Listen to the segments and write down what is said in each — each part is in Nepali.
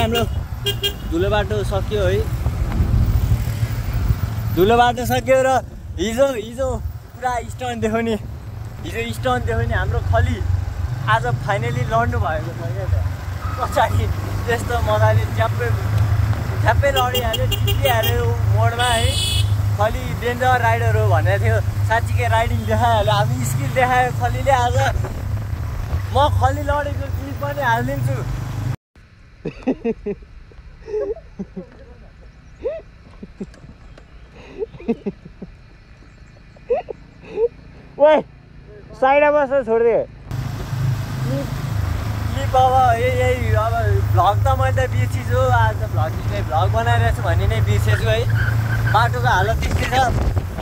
हाम्रो धुलो बाटो सक्यो है। धुलो बाटो सक्यो र हिजो पुरा स्टन्ट देख्यो नि। हिजो स्टन्ट देख्यो नि हाम्रो खली आज फाइनली लड्नु भएको छ क्या। पछाडि त्यस्तो मजाले ठ्याप्पै लडिहाल्यो, टिपिहाल्यो मोडमा है। खली डेन्जर राइडर हो भनेको थियो, साँच्चीकै राइडिङ देखाइहाल्यो, आफ्नो स्किल देखायो खलीले आज। म खली लडेको क्लिप पनि हालिदिन्छु। ओए साइडमा बस्न छोडिदियो क्लिप। अब यही अब भ्लग त मैले त बिर्सिछु, आज भ्लग बनाइरहेको छु भन्ने नै बिर्सेछु है। बाटोको हालत त्यस्तै छ।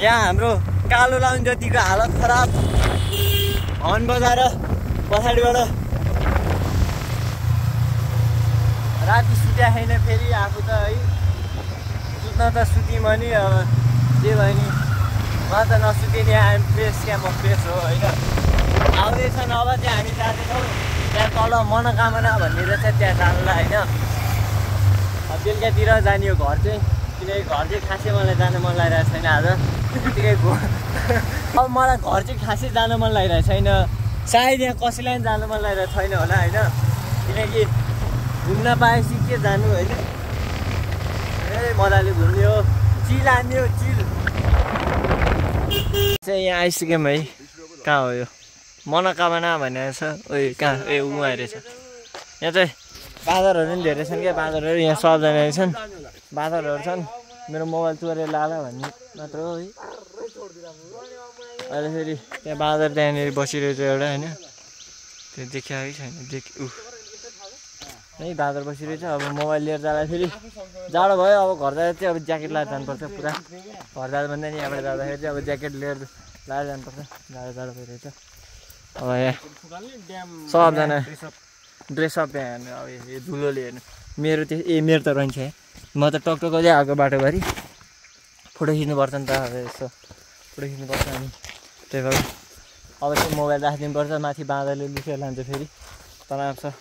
यहाँ हाम्रो कालो लाउन जतिको हालत खराब। हर्न बजाएर पछाडिबाट राति सुत्या छैन फेरि आफू त है। सुत्न त सुत्यौँ भने अब जे भयो नि, म त नसुतिने। आइएम फ्रेस क्या, म फ्रेस हो होइन। आउँदैछन् अब चाहिँ हामी जाँदैछौँ त्यहाँ तल मनोकामना भन्ने रहेछ, त्यहाँ जानुलाई होइन। अब बेलुकातिर जाने हो घर चाहिँ, किनकि घर चाहिँ खासै मलाई जानु मन लागिरहेको छैन आज। त्यतिकै अब मलाई घर चाहिँ खासै जानु मन लागिरहेको छैन। सायद यहाँ कसैलाई पनि जानु मन लागिरहेको छैन होला होइन। किनकि घुम्न पाएपछि के जानु होइन। मजाले घुम्ने हो, चिल हान्ने हो, चिल चाहिँ। यहाँ आइसक्यौँ है। कहाँ हो यो मनोकामना भनेको छ। ओइ कहाँ उहाँ रहेछ। यहाँ चाहिँ बाँदरहरू पनि धेरै छन् क्या। बाँदरहरू यहाँ सबजना छन्, बाँदरहरू छन्। मेरो मोबाइल चोरेर लाला भन्ने मात्र हो है। अहिले फेरि त्यहाँ बाँदर त्यहाँनिर बसिरहेछ एउटा होइन। त्यो देखिया है छैन, है बाँदर बसिरहेछ। अब मोबाइल लिएर जाँदा फेरि जाडो भयो। अब घर जाँदा चाहिँ अब ज्याकेट लाएर जानुपर्छ पुरा। घर जाँदा भन्दा नि यहाँबाट जाँदाखेरि चाहिँ अब ज्याकेट लिएर लाएर जानुपर्छ, जाडो भइरहेछ। अब यहाँ सबजना ड्रेसअप यहाँ हेर्नु। अब यो धुलोले हेर्नु। मेरो मेरो त रहन्छ है। म त टकटक चाहिँ आएको बाटोभरि फोटो खिच्नुपर्छ नि त। अब यसो फोटो खिच्नुपर्छ अनि त्यही भएर अब चाहिँ मोबाइल राखिदिनुपर्छ। माथि बाँदरले लुकेर लान्छ फेरि, तनाव छ।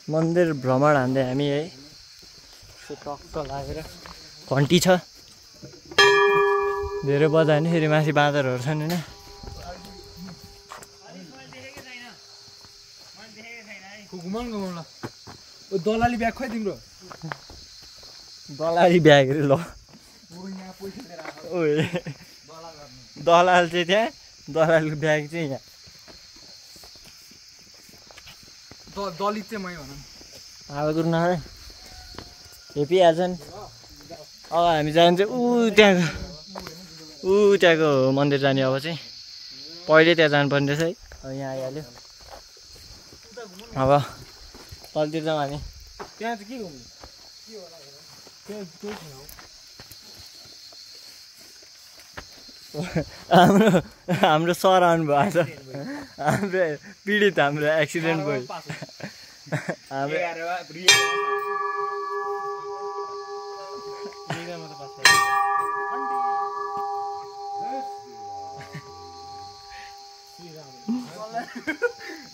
मन्दिर भ्रमण हान्दै हामी है। टक्क लागेर घन्टी छ धेरै बजायो नि। फेरि माथि बाँदरहरू छन् होइन। दलाली ब्याग खोइ तिम्रो। दलाली ब्याग रे ल। ओए दलाल चाहिँ त्यहाँ, दलालको ब्याग चाहिँ यहाँ। दलित चाहिँ मै भनौँ। अब दुर्न है हेपिहाल्छन्। अब हामी जान्छ त्यहाँको मन्दिर जाने। अब चाहिँ पहिले त्यहाँ जानुपर्ने रहेछ है। अब यहाँ आइहाल्यो। अब तलतिर जाउँ हामी। त्यहाँ चाहिँ के घुम्नु? हाम्रो सर आउनु भएको छ। हाम्रो पीडित, हाम्रो एक्सिडेन्ट भयो।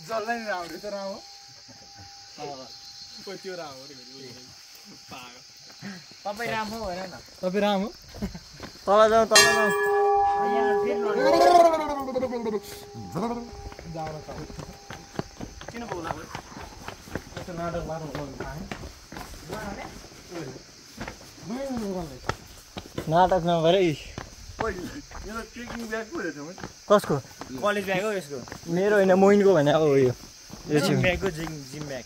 जसलाई राम्रो त राम्रो। त्यो राम्रो तपाईँ राम्रो होइन न? तपाईँ राम्रो तल जाउँ, तल जाउँ। किन बोला नाटक नगर है। कसको? कलेज ब्याग हो यसको। मेरो होइन, मोइनको भने हो यो। जिम ब्याग हो, जिम ब्याग।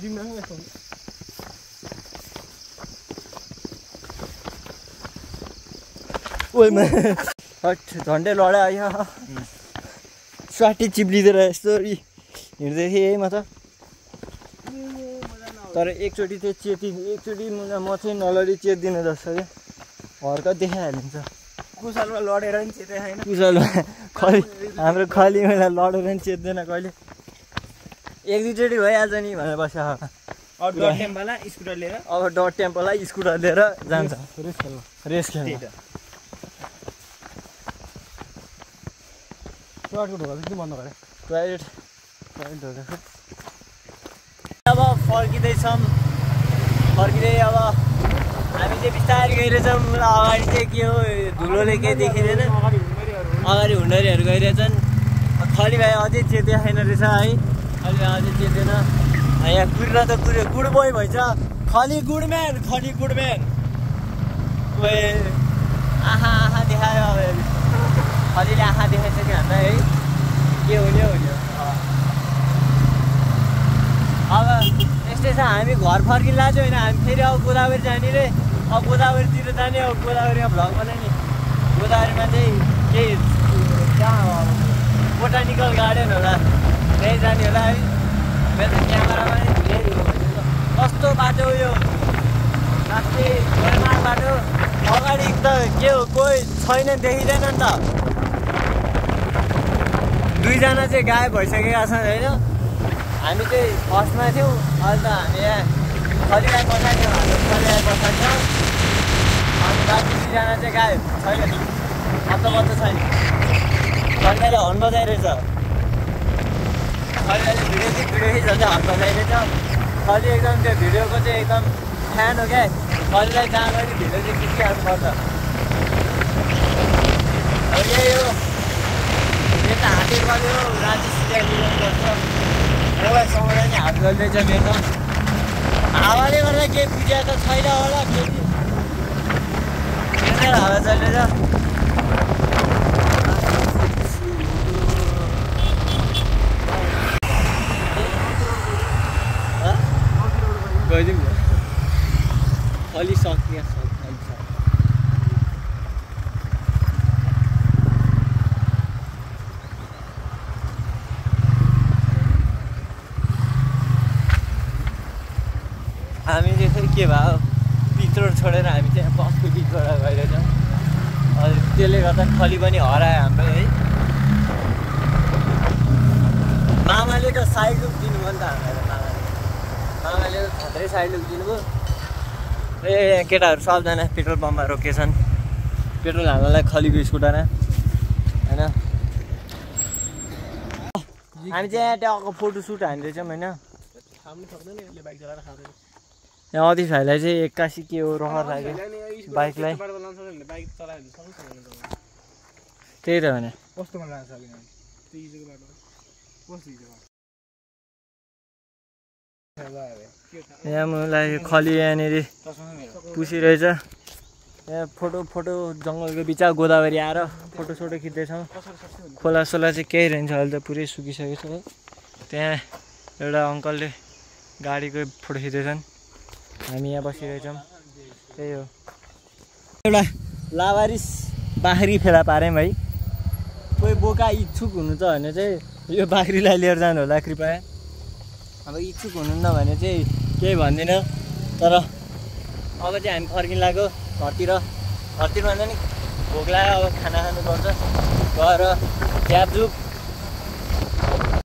जिम ब्याग यस्तो ओइ झन्डै लड्यो। स्वाटी चिप्लिँदैन यस्तो हिँड्दै थिएँ है म त। तर एकचोटि चाहिँ एकचोटि म चाहिँ नलडी चेतिदिनु जस्तो क्या। हर्कत देखाइहालिन्छ। कुशलमा लडेर पनि चेते छैन। कुशलमा हाम्रो खलीमा लडेर पनि चेत्दैन कहिले। एक दुईचोटि भइहाल्छ नि भनेर बस्छ। अब डट टेम्पललाई स्कुटर लिएर, अब डट टेम्पललाई स्कुटर लिएर जान्छ रेस खेल्न। टोयलेटको ढोका चाहिँ किन बन्द गरे? टोयलेट अब फर्किँदैछौँ फर्किँदै अब हामी चाहिँ बिस्तारै गइरहेछौँ अगाडि चाहिँ के हो धुलोले केही देखिँदैन अगाडि हुन्डरीहरू गइरहेछन् खली भाइ अझै चेतेको छैन रहेछ है खली भाइ अझै चेतेन यहाँ कुर्न त कुर्यो गुड बोय भइछ खली गुडम्यान आँखा देखायो अब खलीले आँखा देखाइछ कि हामीलाई है के हुने अब यस्तै छ हामी घर फर्किन लाग्यो होइन हामी फेरि अब गोदावरी जाने रे अब गोदावरीतिर जाने अब गोदावरीमा भ्लग बनाउने गोदावरीमा चाहिँ केही कहाँ बोटानिकल गार्डन होला त्यहीँ जाने होला है मेरो त क्यामेरामा नै कस्तो बाटो यो राष्ट्रिय गोलमाल बाटो अगाडि त के हो कोही छैन देखिँदैन नि त दुईजना चाहिँ गायब भइसकेका छन् होइन हामी चाहिँ फर्स्टमा थियौँ अहिले त हामी यहाँ खलिलाई बसाल्यौँ हाम्रो खलिलाई बसाल्छौँ अनि बाँकी दुईजना चाहिँ गायब छैन हत्तपत्त छैन खलिले हर्न बजाइरहेछ खलिले भिडियो खिच्दा चाहिँ हर्न बजाइरहेछ खली एकदम त्यो भिडियोको चाहिँ एकदम फ्यान हो क्या खलिलाई जहाँ गरी भिडियो चाहिँ खिचिहाल्नुपर्छ अब यही हो यता हातेर गऱ्यो राति सिधा मिलाउनुपर्छ एउटा समय नै हात गर्दैछ मेरो हावाले गर्दा केही बुझ्या त छैन होला फेरि हावा चल्दैछ गइदिउँ न अलि सक्ने हामी चाहिँ फेरि के भयो पित्रोड छोडेर हामी चाहिँ बसको बिचबाट गइरहेछौँ त्यसले गर्दा खली पनि हरायो हाम्रो है मामाले त साइड लुक दिनुभयो नि त हामीलाई मामाले त खत्रै साइड लुक दिनुभयो ए केटाहरू सबजना पेट्रोल पम्पमा रोकेछन् पेट्रोल हाल्नलाई खलीको स्कुटरमा होइन हामी चाहिँ यहाँ त्यहाँको फोटोसुट हान्दैछौँ होइन यहाँ अतिश भाइलाई चाहिँ 81 के हो रहर लाग्यो बाइकलाई त्यही त भने यहाँ मलाई खली यहाँनिर पुसिरहेछ यहाँ फोटो जङ्गलको बिच गोदावरी आएर फोटोसोटो खिच्दैछौँ खोलासोला चाहिँ केही रहन्छ अहिले त पुरै सुकिसकेको छ है त्यहाँ एउटा अङ्कलले गाडीको फोटो खिच्दैछन् हामी यहाँ बसिरहेछौँ त्यही हो एउटा लावारिस बाख्री फेला पार्यौँ भाइ कोही बोका इच्छुक हुनु त भने चाहिँ यो बाख्रीलाई लिएर जानु होला कृपया अब इच्छुक हुनुहुन्न भने चाहिँ केही भन्दिनँ तर अब चाहिँ हामी फर्किन लाग्यो घरतिर भन्दा नि भोक लाग्यो अब खाना खानुपर्छ गएर झ्यापझुप